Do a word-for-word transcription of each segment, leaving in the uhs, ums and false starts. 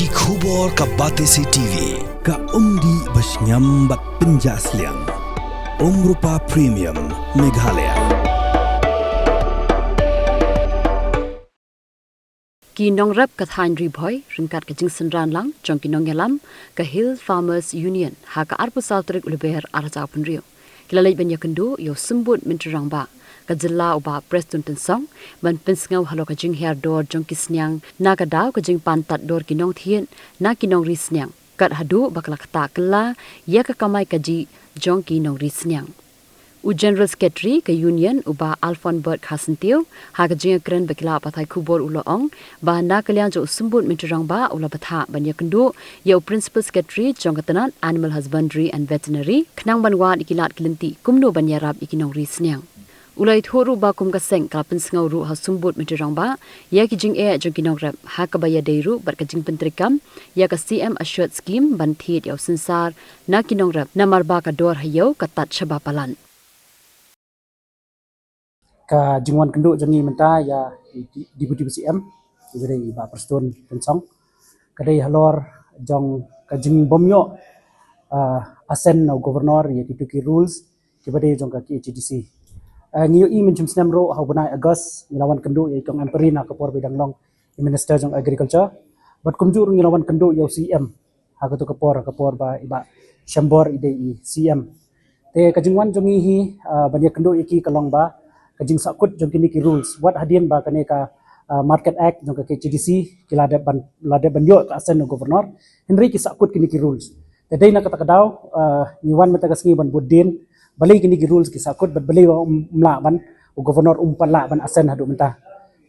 Ki khubor ka Batesi T V, ka umdih bashngiam bad pynjah sliang. Umrupa Premium, Meghalaya. Ki nongrep ka thaiñ Ri Bhoi ryngkat ka jingsynran lang jong ki nongïalam ka Hill Farmers Union ha ka arphew saw tarik u Lber arhajar arphew hynriew ki la leit ban ïakynduh ïa u Symbud Myntri Rangbah ka jylla u Bah Prestone Tynsong ban pynsngew halor ka jinghiar dor jong ki sniang na ka daw ka jingpan tad dor ki nongthied na ki nongri sniang kat haduh ba ka la ktah kylla ïa ka kamai kajih jong ki nongri sniang. U General Secretary ka Union u Bah Alphonse Bert Kharsyntiew ha ka jingïakren bad ki lad pathai khubor u la ong ba na ka liang jong u Symbud Myntri Rangbah u la bthah ban ïakynduh ïa u Principal Secretary jong ka tnat Animal Husbandry and Veterinary khnang ban wad ïa ki lad ki lynti kumno ban ïarap ïa ki nongri sniang. U la ïathuh ruh ba kum ka seng ka la pynsngew ruh ha u Symbud Myntri Rangbah ïa ki jingeh jong ki nongrep ha kaba ïadei ruh bad ka jingpyntreikam ïa ka C M Assured Scheme ban thied ïa u synsar na ki nongrep namar ba ka dor ha ïew ka tad shaba palat. Ka jingwan kynduh jong ngi mynta ïa i Deputy C M, i ba dei i Bah Prestone Tynsong, ka dei halor jong ka jingbym ïoh, ah, assent na u Governor ïa kito ki rules ki ba dei jong ka K H A D C. Ah, ngi ïohi mynshem snem ruh ha u bnai August ngi la wan kynduh ïa i Kong Ampareen ha ka por ba i dang long i Minister jong Agriculture. Bad kumjuh ruh ngi la wan kynduh ïa u C M ha kato ka por, ha ka por ba i Bah Shembor i dei i C M. Te ka jingwan jong ngi hi, ah, ban ïakynduh ïa ki ka long ba ka jingsahkut jong kine ki rules wat hadien ba kane ka, ah, Market Act jong ka K H A D C ki la dep ban, la dep ban ïoh ka assent na u Governor, hynrei ki sahkut kine ki rules. Te dei na kata ka daw, ah, ngi wan mynta ka sngi ban bud dien balei kine ki rules ki sahkut bad balei ba um lah ban, u Governor um pat lah ban assent haduh mynta.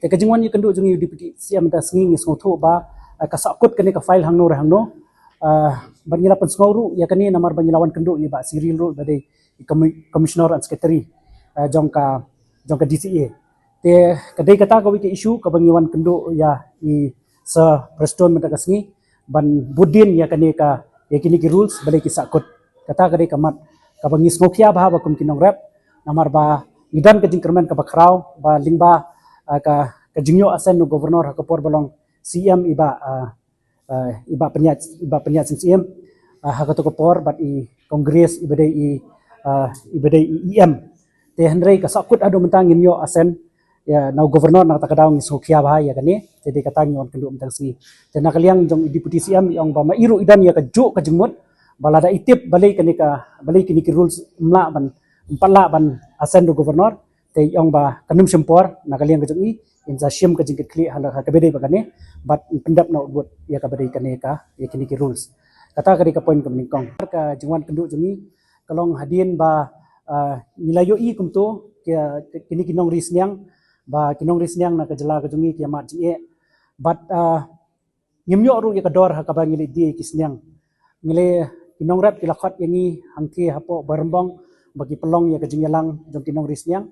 Te ka jingwan ïakynduh jong ngi u Deputy C M mynta ka sngi ngi sngewthuh ba, ah, ka sahkut kane ka file hangno re hangno, ah, bad ngi la pynsngew ruh ïa kane namar ba ngi la wan kynduh ïa i Bah Cyril ruh ba dei i Commi-, Commissioner and Secretary, ah, jong ka, jong ka D C A. Te ka dei kata kawei ka issue kaba ngi wan kynduh ïa i Sir Prestone mynta ka sngi ban bud dien ïa kane ka, ïa kine ki rules balei ki sahkut. Kata ka dei ka mat kaba ngi sngewkhia bha ba kum ki nongrep namar ba ngi don ka jingkyrmen kaba khraw ba lyngba, ah, ka, ka jingïoh assent na u Governor ha ka por ba long C M i Bah, ah, ah, i Bah Pynïaid, i Bah Pynïaid Sing Syiem, ah, ha kato ka por bad i Congress i ba dei i, ah, i ba dei i E M. Te hynrei ka sahkut haduh mynta ngim ïoh assent ïa na u Governor, na kata ka daw ngi sngewkhia bha ïa kane. Te dei kata ngi wan kynduh mynta ka sngi. Te na ka liang jong i Deputy C M i ong ba ma i ruh i don ïa kajuh ka jingmut ba lada i tip balei kane ka, balei kine ki rules ym lah ban, ym pat lah ban assent u Governor, te i ong ba kan ym shim por, na ka liang ka jong i in sa shim ka jingkitkhlieh ha la, ha kaba dei ba kane bad pyndep noh u vote ïa kaba dei kane ka, ïa kine ki rules. Kata ka dei ka point kaba nyngkong. Ka jingwan kynduh jong ngi ka long hadien ba, ah, ngi la ïohi kumto ki, ki, kine ki nongri sniang, ba ki nongri sniang na ka jylla ka jong ngi ki ïa mad jingeh. Bad, ah, ngim ïoh ruh ïa ka dor ha kaba ngi leit die ïa ki sniang. Ngi leit, ki nongrep ki la khot ïa ngi hangthie hapoh Bairembong ba ki pynlong ïa ka jingïalang jong ki nongri sniang.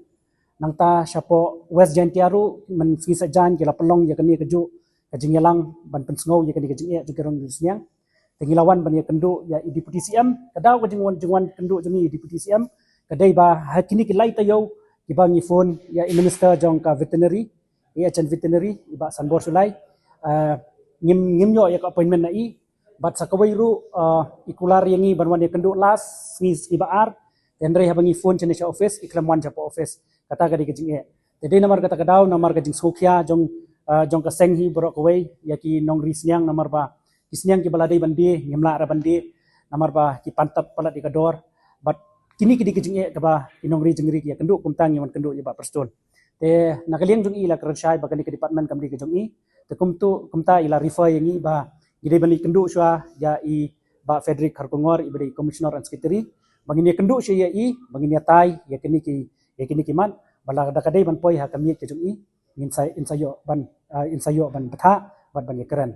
Nangta shapoh West Jaintia ruh mynsngi Saitjaiñ ki la pynlong ïa kane kajuh ka jingïalang ban pynsngew ïa kane ka jingeh jong ki nongri sniang. Te ngi la wan ban ïakynduh ïa i Deputy C M, ka daw ka jingwan, jingwan kynduh jong ngi i Deputy C M ka dei ba ha kine ki lai taïew kiba ngi phone ïa i Minister jong ka Veterinary, A H and Veterinary, i Bah Sanbor Shullai, ah, ngim, ngim ïoh ïa ka appointment na i, bad sa kawei ruh, ah, i kular ïa ngi ban wan ïakynduh last sngi, sngi ba ar, te hynrei haba ngi phone shane sha office i khlem wan shapoh office. Kata ka dei ka jingeh. Te dei namar kata ka daw, namar ka jingsngewkhia jong, ah, jong ka seng hi baroh kawei ïa ki nongri sniang namar ba ki sniang kiba la dei ban die ngim lah re ban die namar ba ki pan tad palat ïa ka dor. Bad kine ki dei ki jingeh kaba ki nongri jingri ki ïakynduh, kumta ngi wan kynduh ïa Bah Prestone. Te na ka liang jong i la kren shai ba kane ka department kam dei ka jong i. Te kumto, kumta i la refer ïa ngi ba ngi dei ban ïakynduh shuwa ïa i Bah Frederick Kharkongor i ba dei Commissioner and Secretary, ba ngin ïakynduh shuwa ïa i, ba ngin ïatai ïa kine ki, ïa kine ki mat, ba lada ka dei ban poi ha ka miej ka jong i, ngin sa, in sa ïoh ban, ah, in sa ïoh ban bthah bad ban ïakren.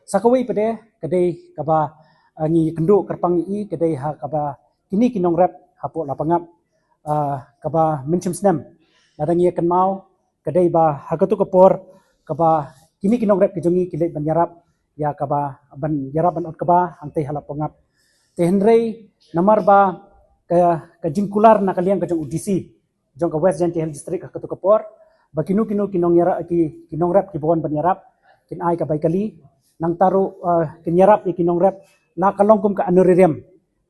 Sa kawei pat de ka dei kaba, ah, ngi ïakynduh kyrpang ïa i ka dei ha kaba kine ki nongrep hapoh Lapangap, ah, kaba mynshem snem lada ngi ïakynmaw ka dei ba ha kato ka por kaba kine ki nongrep ki jong ngi ki leit ban ïarap ïa kaba, ban ïarap ban ot kaba hangtei ha Lapangap. Te hynrei namar ba ka, ka jingkular na ka liang ka jong u D C jong ka West Jaintia Hills District ha kato ka por ba kino kino ki nongïarap, ki, ki nongrep kiba wan ban ïarap kin ai ka bai kali. Nangta ruh, uh, kin ïarap ïa ki nongrep la ka long kum ka honorarium.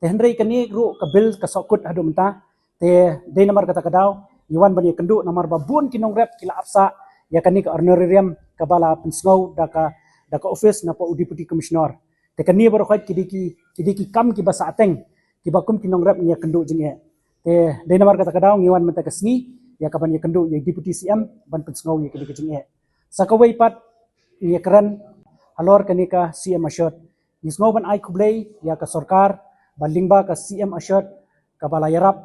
Te hynrei kane ruh ka bill ka sahkut haduh mynta. Te dei namar kata ka daw ngi wan ban ïakynduh namar ba bun ki nongrep ki la ap sah ïa kane ka honorarium kaba la pynsngew da ka, da ka office na pdeng u Deputy Commissioner. Te kane baroh khoit ki dei ki, ki dei ki kam kiba sah teng kiba kum ki nongrep ngi ïakynduh jingeh. Te dei namar kata ka daw ngi wan mynta ka sngi ïa ka ban ïakynduh ïa Deputy C M ban pynsngew ïa kane ka jingeh. Sa kawei pat ngi ïakren halor kane ka C M ASHURED. Ngi sngew ban ai khublei ïa ka sorkar ba lyngba ka C M ASHURED kaba la ïarap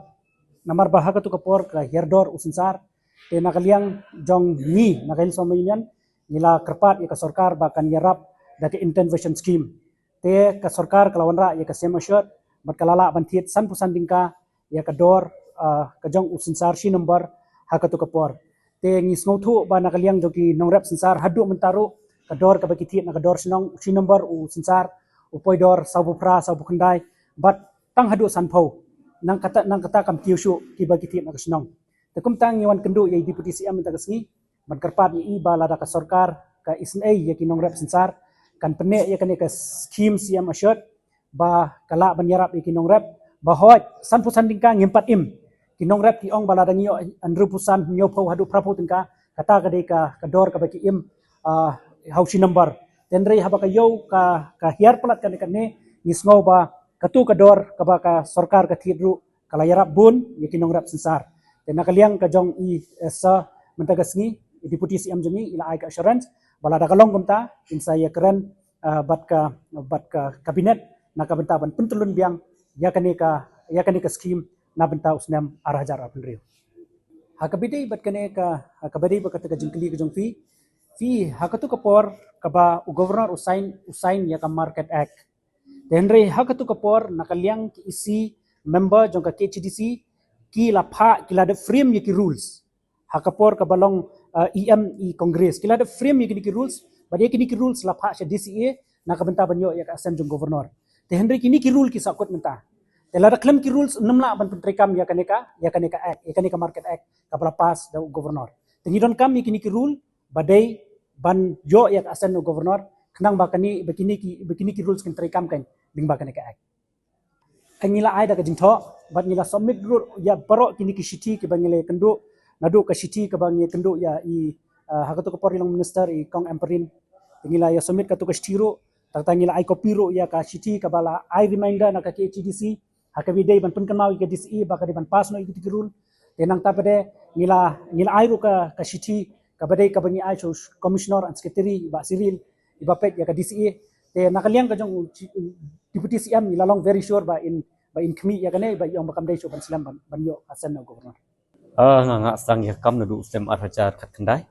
namar ba ha katu ka por ka hiar dor u synsar. Te na ka liang jong ngi na ka Hill Sound Union ngi la kyrpad ïa ka sorkar ba kan ïarap da ka intervention scheme. Te ka sorkar ka la wanrah ïa ka C M ASHURED bad ka la lah ban thied sanphew san tyngka ïa ka dor, ah, ka jong u synsar shi number ha katu ka por. Te ngi sngewthuh ba na ka liang jong ki nongrep synsar haduh mynta ruh ka dor kaba ki thied na ka dor shnong shi number u synsar u poi dor sawphew phra sawphew khyndai bad tang haduh sanphew. Nang kata, nang kata kam kiew shuh kiba ki thied na ka shnong. Te kumta ngi wan kynduh ïa i Deputy C M mynta ka sngi ban kyrpad ïa i ba lada ka sorkar ka isynei ïa ki nongrep synsar kan pynneh ïa kane ka scheme C M ASHURED ba ka lah ban ïarap ïa ki nongrep ba hooid sanphew san tyngka ngim pat im. Ki nongrep ki ong ba lada ngi ïoh hynriewphew san, hynñiewphew haduh phraphew tyngka kata ka dei ka, ka dor kaba ki im, ah, ha u shi number. Te hynrei haba ka ïew ka, ka hiar palat kane kane ngi sngew ba katu ka dor kaba ka sorkar ka thied ruh ka la ïarap bun ïa ki nongrep synsar. Te na ka liang ka jong i, eh, sa mynta ka sngi i Deputy C M jong ngi i la ai ka assurance ba lada ka long kumta in sa ïakren, ah, bad ka, bad ka cabinet na ka bynta ban pyntylun biang ïa kane ka, ïa kane ka scheme na bynta u snem ar hajar arphew hynriew. Ha kaba ïadei bad kane ka, ha kaba ïadei bad kata ka jingkylli ka jong phi, phi ha katu ka por kaba u governor u sign, u sign ïa ka Market Act. Te hynrei ha katu ka por na ka liang ki E C member jong ka K H A D C ki la phah, ki la dep frame ïa ki rules. Ha ka por kaba long, uh, E M i Congress ki la dep frame ïa kine ki rules, bad ïa kine ki rules la phah sha D C A na ka bynta ban ïoh ïa ka assent jong governor. Te hynrei kine ki rule ki sahkut mynta. Te lada khlem ki rules ym lah ban pyntreikam ïa kane ka, ïa kane ka act, ïa kane ka Market Act kaba la pass da u governor. Te ngi donkam ïa kine ki rule ba dei ban ïoh ïa ka assent u governor khnang ba kane, ba kine ki, ba kine ki rules kin treikam kan lyngba kane ka act. Ngi la ai da ka jingthoh bad ngi la submit ruh ïa baroh kine ki shithi kiba ngi la kynduh, naduh ka shithi kaba ngi kynduh ïa i, ah, ha katu ka por i long minister i Kong Ampareen. Te ngi la ïa submit katu ka shithi ruh, tang tang ngi la ai copy ruh ïa ka shithi kaba la ai reminder na ka K H A D C ha kaba dei ban pynkynmaw ïa ka D C A ba ka dei ban pass noh ïa kito ki rule. Te nangta pat de ngi la, ngi la ai ruh ka, ka shithi kaba dei kaba ngi ai sha u Commissioner and Secretary i Bah Cyril iba peit ïa ka D C A. Te na ka liang ka jong u chi-, u Deputy C M ngi la long very sure ba in, ba in khmih ïa kane, ba i ong ba kam dei shuh ban slem ban, ban ïoh assent na u governor. Ah, nga, nga sdang ïa ka kam naduh u snem ar hajar khatkhyndai.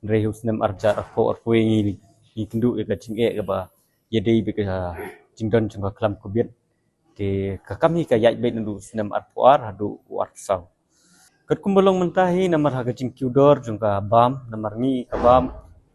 Hynrei u snem ar hajar arphew arphew ngi, ngi kynduh ïa ka jingeh kaba ïadei bad ka jingdon jong ka khlam Covid. Te ka kam hi ka ïaid beit naduh u snem arphew ar haduh u arphew saw. Katkum ba long mynta hi namar ha ka jingkiew dor jong ka bam, namar ngi ka bam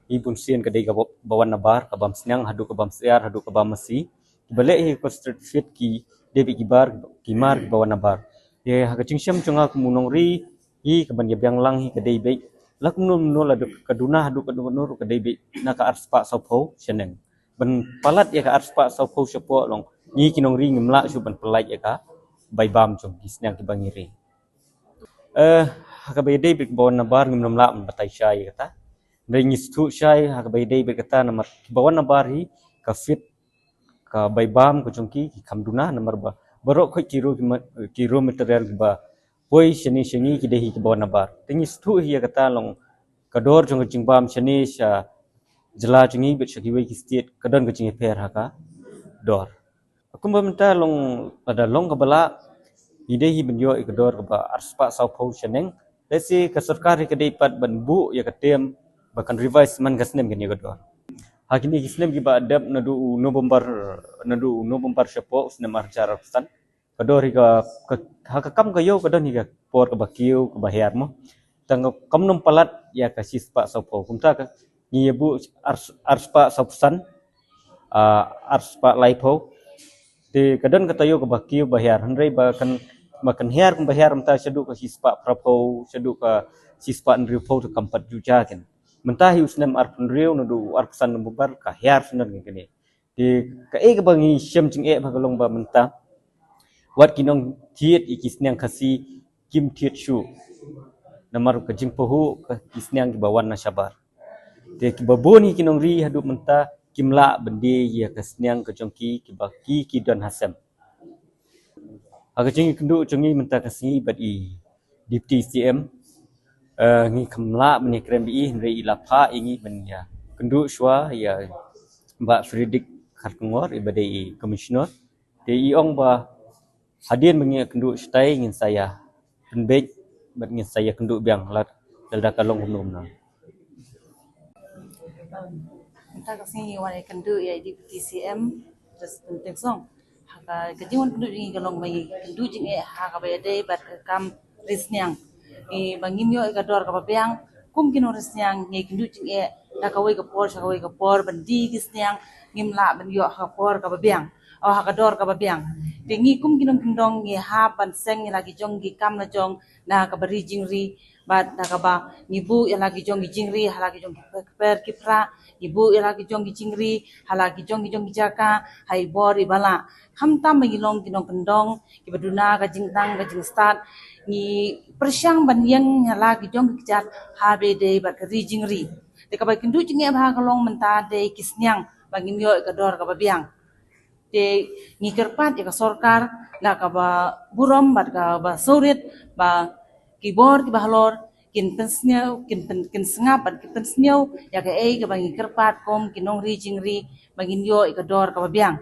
hi bun sien ka dei kaba, ba wan nabar, ka bam sniang haduh ka bam syiar haduh ka bam masi. Kiba leh hi ka street feed ki dei beit ki bar, ki mar kiba wan nabar. Te ha ka jingshem jong nga kum u nongri hi kaban ïa biang lang hi ka dei beit la kumno kumno, la dei ka duna haduh ka duna ruh ka dei beit na ka arspah sawphew shaneng. Ban palat ïa ka arspah sawphew shapoh long ngi ki nongri ngim lah shuh ban pyllait ïa ka bai bam jong ki sniang kiba ngi ri. Eh, ha kaba ïadei bad kiba wan nabar ngim nym lah ban batai shai ïa kata. Hynrei ngi sngewthuh shai ha kaba ïadei bad kata namar kiba wan nabar hi ka feed, ka bai bam ka jong ki ki kham duna namar ba baroh khoit ki raw, ki ma-, ki raw material kiba poi shane sha ngi ki dei hi kiba wan nabar. Te ngi sngewthuh hi ïa kata long ka dor jong ka jingbam shane sha jylla jong ngi bad sha kiwei ki state ka don ka jingïapher ha ka dor. Kumba mynta long, lada long kaba lah ngi dei hi ban ïoh ïa ka dor kaba arspah sawphew shaneng. Lehse ka sorkar hi ka dei pat ban buh ïa ka term ba kan revise man ka snem kane ka dor. Ha kine ki snem kiba dep naduh u November, naduh u November shapoh u snem ar hajar arphew san. Ka dor hi ka, ka, ha ka kam ka ïew ka don hi ka por kaba kiew kaba hiar mo. Tang ka kam nym palat ïa ka shispah sawphew. Kumta ka ngi ïa buh ar, arspah sawphew san, ah, arspah laiphew. Te ka don ka taïew kaba kiew ba hiar hynrei ba kan, ba kan hiar kumba hiar mynta shaduh ka shispah phraphew, shaduh ka shispah hynriewphew te kam pat ju ja ken. Mynta hi u snem arphew hynriew naduh u arphew san November ka hiar snem ngi kane. Te kaei kaba ngi shem jingeh ba ka long ba mynta wat ki nongthied ïa ki sniang Khasi kim thied shuh. Namar ka jingpahuh ka ki sniang kiba wan na shabar. Te kiba bun ïa ki nongri haduh mynta kim lah ban die ïa ka sniang ka jong ki kiba ki ki don ha sem. Ha ka jingïakynduh jong ngi mynta ka sngi bad i Deputy C M, eh, ngi kam lah ban ïakren bad i hynrei i la phah ïa ngi ban ïakynduh shuwa ïa Bah Frederick Kharkongor iba dei i Commissioner. Te i ong ba hadien ba ngi ïakynduh shatai ngin sa ïa pynbeit bad ngin sa ïakynduh biang lada ka long kumno kumno. Mynta ka sngi ngi wan ïakynduh ïa i Deputy C M Tris Pyntheiñ Song. Ha ka, ka jingwan kynduh jong ngi ka long ba ngi kynduh jingeh ha kaba ïadei bad ka kam ri sniang. Ngi ba ngim ïoh ïa ka dor kaba biang kum ki nongri sniang, ngi kynduh jingeh da kawei ka por sha kawei ka por ban die ki sniang, ngim lah ban ïoh ha ka por kaba biang, oh, ha ka dor kaba biang. Te ngi kum ki nongkyndong ngi hap ban seng ïa la ki jong ki kam la jong na kaba ri jingri, bad da kaba ngi buh ïa la ki jong ki jingri ha la ki jong ki kper ki pra, ngi buh ïa la ki jong ki jingri ha la ki jong ki jong ki jaka ha i bor iba lah. Khamtam ba ngi long ki nongkyndong kiba duna ka jingtang ka jingstad, ngi pyrshang ban ïeng ha la ki jong ki kjat ha ba ïadei bad ka ri jingri. Te kaba kynduh jingeh bha ka long mynta dei ki sniang ba ngim ïoh ïa ka dor kaba biang. Te ngi kyrpad ïa ka sorkar da kaba burom bad kaba sawrit ba ki bor kiba halor kin pynsngew, kin pyn-, kin sngap bad kin pynsngew ïa kaei kaba ngi kyrpad kum ki nongri jingri ba ngin ïoh ïa ka dor kaba biang.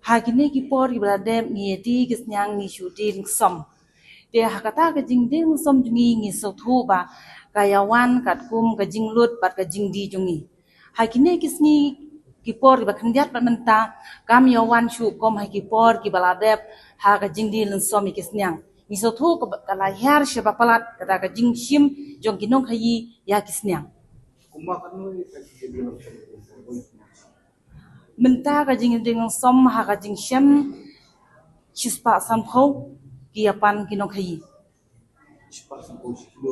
Ha kine ki por kiba la dep ngi ïa die ki sniang ngi shu die lyngsom. Te ha kata ka jingdie lyngsom jong ngi ngi sngewthuh ba ka ïa wan katkum ka jinglut bad ka jingdie jong ngi. Ha kine ki sngi ki por kiba khyndiat bad mynta kam ïa wan shuh kum ha ki por kiba la dep ha ka jingdie lyngsom ïa ki sniang. Ngi sngewthuh ka, ka la hiar sha ba palat kata ka jingshim jong ki nongkhaïi ïa ki sniang. Mynta ka jingdie lyngsom ha ka jingshem shispah sanphew ki ïapan ki nongkhaïi.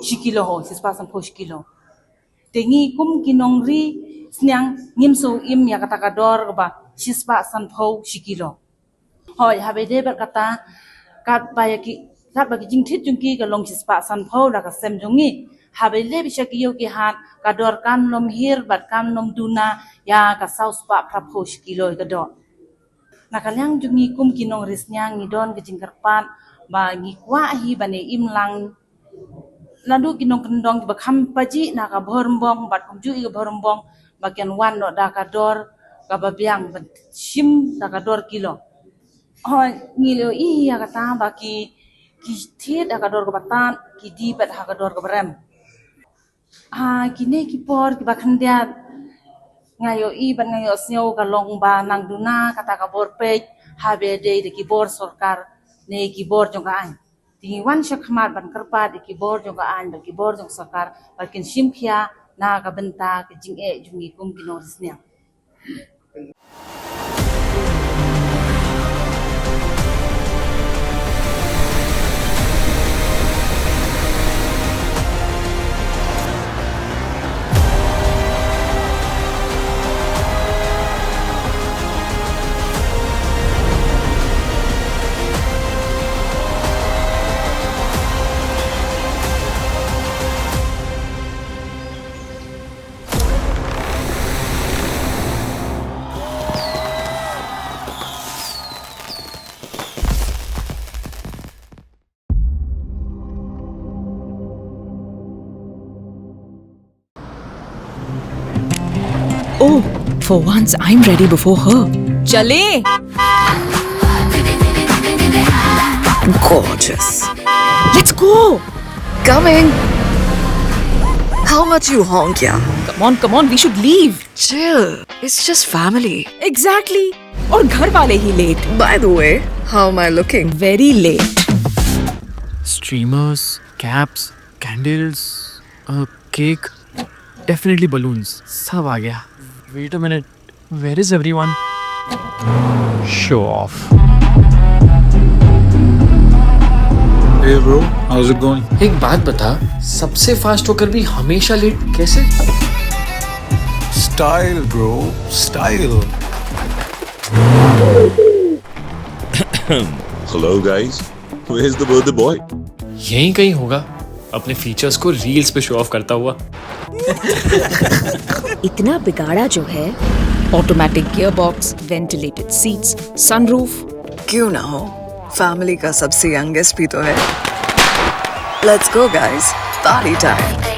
Shi kilo, ho, shispah sanphew shi kilo. Te ngi kum ki nongri sniang ngim shu im ïa kata ka dor kaba shispah sanphew shi kilo. Hooid, haba ïadei bad kata, katba ïa ki, katba ki jingthied jong ki ka long shispah sanphew da ka sem jong ngi. Haba ïaleh sha ki ïew ki hat, ka dor kan nym hiar bad kan nym duna ïa ka saw spah phraphew shi kilo ïa ka doh. Na ka liang jong ngi kum ki nongri sniang ngi don ka jingkyrpad ba ngi kwah hi ban ïa im lang naduh ki nongkyndong kiba kham pajih na ka bhur rymbong bad kumjuh ïa ka bhur rymbong ba kin wan noh da ka dor kaba biang ban shim da ka dor kilo. Hooid, ngi la ïohi ïa kata ba ki, ki thied da ka dor kaba tad, ki die pat ha ka dor kaba rem. Ha kine ki por kiba khyndiat nga ïohi bad nga ïohsngew ka long ba nang duna kata ka bor peit haba ïadei da ki bor sorkar ne ki bor jong ka aiñ. Te ngi wan shakhmat ban kyrpad ïa ki bor jong ka aiñ bad ki bor jong sorkar ba kin shim khia na ka bynta ka jingeh jong ngi kum ki nongri sniang. Oh, for once I'm ready before her. Chale! Gorgeous. Let's go! Coming! How much you honk, yeah? Come on, come on, we should leave. Chill. It's just family. Exactly. और घर वाले ही late. By the way, how am I looking? Very late. Streamers, caps, candles, a cake, definitely balloons. सब आ गया. Wait a minute. Where is everyone? Show off. Hey bro, how's it going? एक बात बता, सबसे फास्ट होकर भी हमेशा लेट कैसे? Style, bro, style. Hello, guys. Where's the birthday boy? यहीं कहीं होगा, अपने फीचर्स को रील्स पे शो ऑफ करता हुआ। इतना बिगाड़ा जो है। Automatic gearbox, ventilated seats, sunroof। क्यों ना हो, फैमिली का सबसे यंगेस्ट भी तो है। Let's go guys, party time.